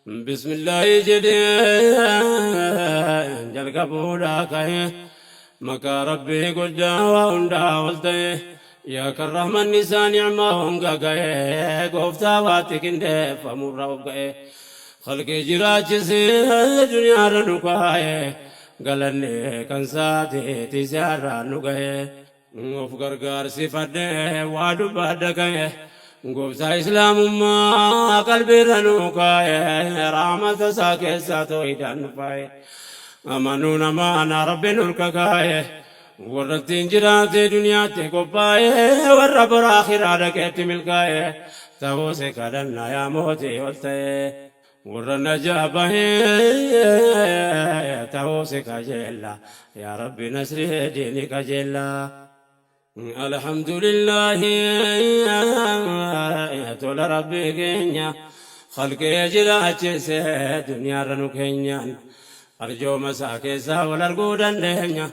Bismillaahi jedhee jalqabuudhaa ka'e, maqaa Rabbii guddaa waa hundaa ol ta'e, yaa kan rahmanni isaa ni'maa honga ga'e, gooftaa waatti qindeeffamurra of ga'e, khalqii jiraachisee duniyaarra nu kaa'e, galanni kan saati tiisiyaarraa nu ga'e. Of gargaarsifadhe waa dubbadha ka'e, gooftaa islaamummaa qalbiirra nu kaa'e, rahmata isaa keessaa toohidaan nu faaye, amanuu namaana Rabbiin olka kaa'e, warra ittiin jiraate duniyaatti qophaa'e, warra bara akhiraa dhaqeetti milkaa'e ta'uu si kadhanna yaa mootii ol ta'e, warra najaa bahee ta'uu si kajeella, yaa Rabbi nasrii diini kajeella. Alhamdulillahi, tola Rabbii keenya khalqee jiraachise duniyaarra nu keenyaan, arjooma isaa keessaa wal arguu dandeenya.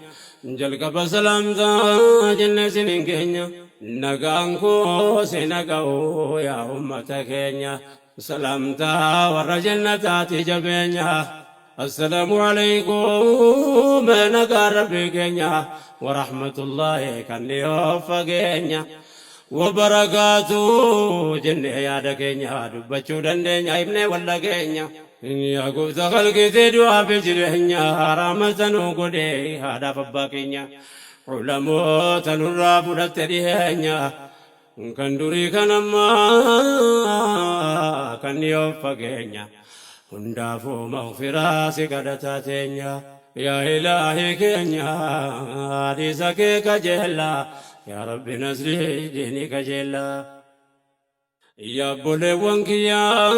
Jalqaba salaamtaa jenne isiniin keenya, nagaan koo si naga'u yaa ummata keenya, salaamtaa warra jannataati jabeenya. Assalaamu alaykum, nagaa Rabbii keenya warahmatullaahi kan dhiyoo fageenya wabarakaatu jennee yaada keenya dubbachuu dandeenya himnee walla keenya. Yaa gooftaa khalqiitee du'aa fi jireenya, rahmata nuu godhee haadhaaf abbaa keenya, ulamoota nurraa fudhatte dhiheenya, kan durii kan ammaa kan dhiyoo fageenya, hundaafuu maghfiraa si kadhataa teenya. Yaa Ilaahii keenya, hadiisa kee kajeella, yaa Rabbi nasrii diinii kajeella. Yaa obboleewwan kiyyaa,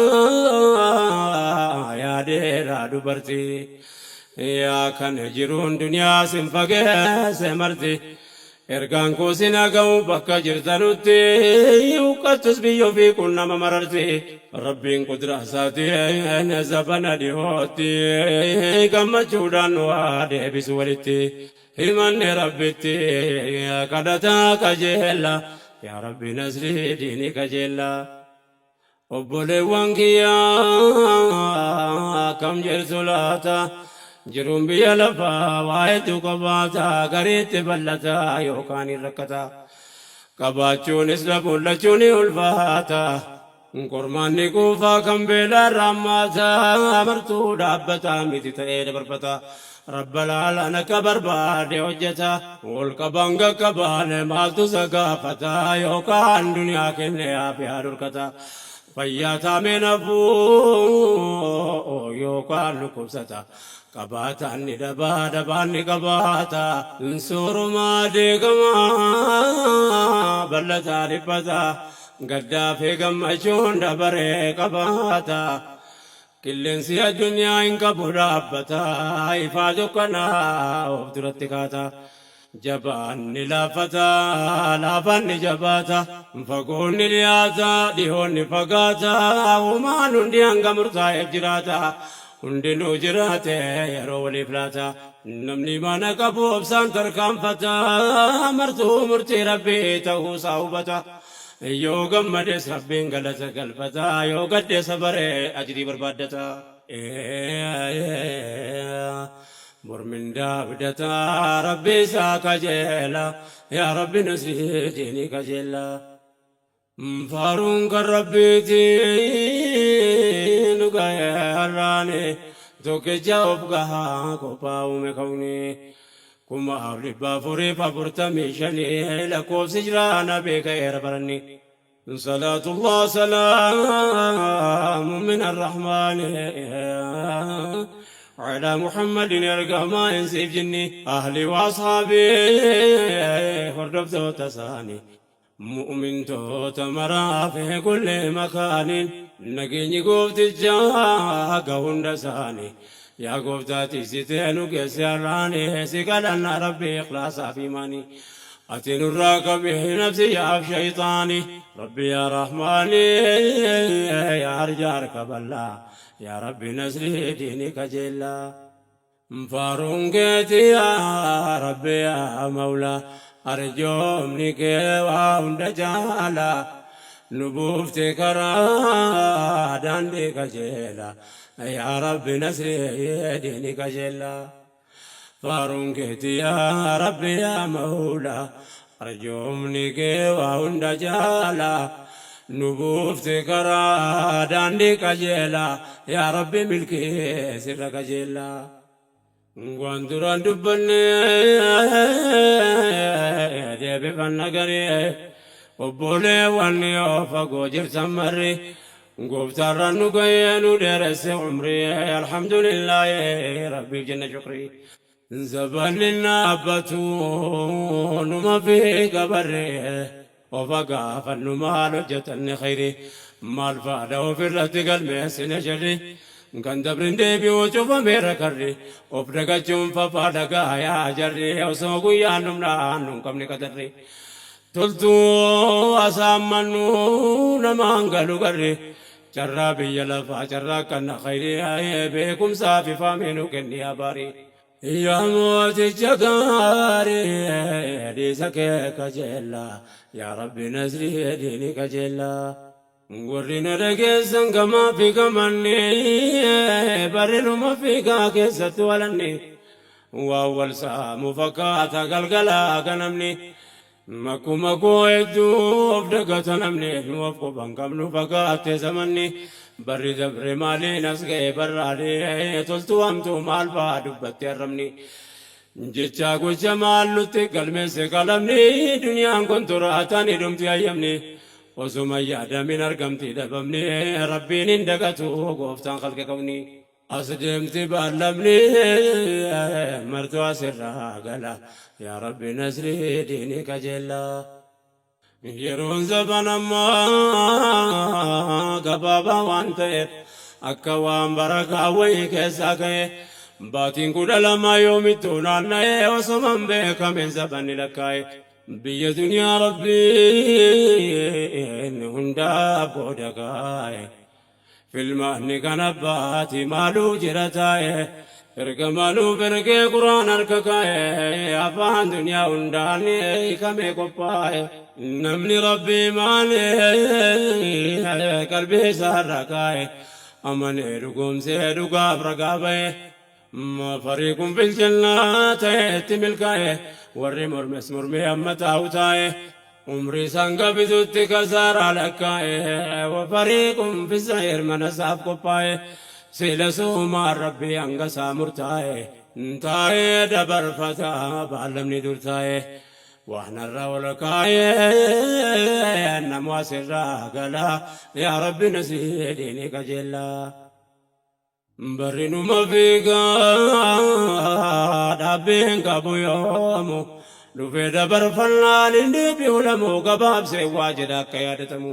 yaa dheeraa dubartii, yaa kan jiruun duniyaa sin fageesse marti, ergaan koo sin haga'u bakka jirtanutti, huqqattus biyya ofii kun nama mararti. Rabbiin qudraa isaatiin zabana dhihootti gammachuudhaan nu haa deebisu walitti. Himanne Rabbitti kadhataa kajeella, yaa Rabbi nasrii diinii kajeella. Obboleewwan kiyyaa, akkam jirtu laata? Jiruun biyya lafaa waa hedduu qabaata, gariitti bal'ata yookaan hin rakkata, qabaachuunis dhabuun lachuu ni ulfaata. Qormaanni kuufaa kan beelaa raammaata, martuu dhaabbataa miti ta'ee dabarfata. Rabba laalaan akka barbaade hojjeta, ol qabaan qaqqabaane maaltu isa gaafata? Yookaan duniyaa kenne aafiyaa dhorkata, fayyaa taamee nafuu yookaan dhukkubsata, qabaataan ni dhabaa, dhabaan ni qabaata, soorumaa deegamaa bal'ataa dhiphata, gaddaa fi gammachuun dabaree qabaata. Qilleensi addunyaa hin qabu dhaabbata, ifaa dukkanaa of duratti kaata. Jabaan ni laaffata, laafaan ni jabaata, fagoon ni dhiyaata, dhihoon ni fagaata, uumaan hundi hanga murtaa'eef jiraata, hundinuu jiraate yeroo waliif laata. Namni mana qabu obsaan tarkaanfata, martuu murtii Rabbii ta'uusaa hubata. Yoo gammades Rabbiin galata galfata, yoo gadde sabaree ajrii barbaaddata. Mormindaa abdata, Rabbi isaa kajeela, yaa Rabbi nasrii diinii kajeela. Faaruun kan Rabbiiti nu ga'e har'aani, tokkicha of gahaa qophaa'ume kauni, 4445 lakkoofsi jiraana beeka'eera baranni. صلاة الله سلام من الرحمن على محمد ergamaa insiif jinni, أهلي وأصحابي hordoftoota isaanii, mu'mintoota maraa fi kulli makaanin, nageenyi gooftichaa haga hunda isaanii. Yaa gooftaa tiksitee nu geesse har'aani, si kadhanna Rabbi ikhlaasaa fi imaanii, ati nurraa qabi nafsiyyaaf shayxaani. Rabbi yaa Rahmaani, yaa arjaa harka bal'aa, yaa Rabbi nasrii diinii kajeellaa. Faaruun keeti yaa Rabbi yaa Mawlaa, arjoomni kee waa hunda caalaa. Nu buufte karaa daandii qajeela yaa Rabbi nasrii diini qajeela. Faaruun keeti yaa Rabbi yaa Mawla arjoomni kee waa hunda caala. Nu buufte karaa daandii qajeela yaa Rabbi milkii sirra qajeela. Waan duraan dubbanne deebifanna garii obboleewwan yoo fagoo jirtan marri gooftaarraan nu ga'ee nu dheeresse umrii alhamdulillaahi rabbiif jenna shukrii. Zabanni dhaabbatu numa fi gabarree ofa gaafannu maal hojjetanne khayri maal faadha ofirratti galmeessine sharri kan dabrin deebi'u cufameera karri of dagachuun fafaa dhagaa yaa jarri osoo guyyaan dhumnaan nun qabne qadarri toltuu asaammannu namaan galu garri carraa biyya lafaa carraa kanna khayri beekumsaa fi faamii nu kenni abaarii. Yaa mooticha gaarii dhiisa kee kajeella yaa Rabbi nasrii diini kajeella. Warri na dhageessan gamaa fi gamanni barri numa fiigaa keessatti walanni waan wal saamu fakkaata galgalaa ganamni. Makkuma koo hedduu of dagata namni nu of quban qabnu fakkaate zamanni barri dabre maaliin as ga'e barraadee toltuu hamtuu maal fa'aa dubbatte arrabni jechaa gocha maal nutti galmeesse qalamni duniyaan kun turaatani dhumti hayyamni osuma yaadamin argamti dhabamni rabbiin hin dagatu gooftaan khalqe kawni. As deemti baallamni martuu asirraa gala yaa Rabbi nasrii diinii qajeella. Yeroon zaban ammaa gabaabaa waan ta'eef akka waan barakaa wayii keessaa ka'e baatiin 12 yoomittuu naanna'ee osuma hin beekamin zabanni lakkaa'e. Biyya duniyaa Rabbiin hundaaf qooda kaa'e. Filmaanni kan abbaati maaluu jira taa'e ergamaa nuuf ergee quraan harka kaa'e afaan duniyaa hundaan hiikamee qophaa'e namni rabbii maalee qalbii isaarra kaa'e amanee dhugoomsee dhugaaf ragaa ba'e fariiqun fil jannaa ta'etti milkaa'e warri mormes mormee amma taa'u taa'e umrii isaan gabisutti kasaaraa lakkaa'e wa fariiqun fi sa'iir mana isaaf qophaa'e sila suumaan rabbii hanga isaa murtaa'e taa'ee dabarfata baallamni dur taa'e waan har'a ol kaa'e namu asirraa gala yaa rabbi nasii diinii qajeellaa. Barri numa fiigaa dhaabbiin qabu yoomu dhufee dabarfannaan hin deebi'u lamuu gabaabsee waa jedha akka yaadatamu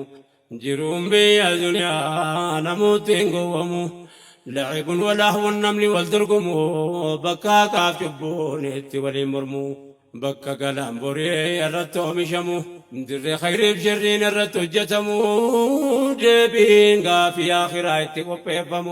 jiruun biyya duniyaa namuutti hin gowwamu lacibun walahwun namni wal dorgomu bakka haqaaf cubbuun itti waliin mormu bakka galaan borii irratti oomishamu dirree khayriif sharriin irratti hojjetamu deebiin gaafii akhiraa itti qopheeffamu.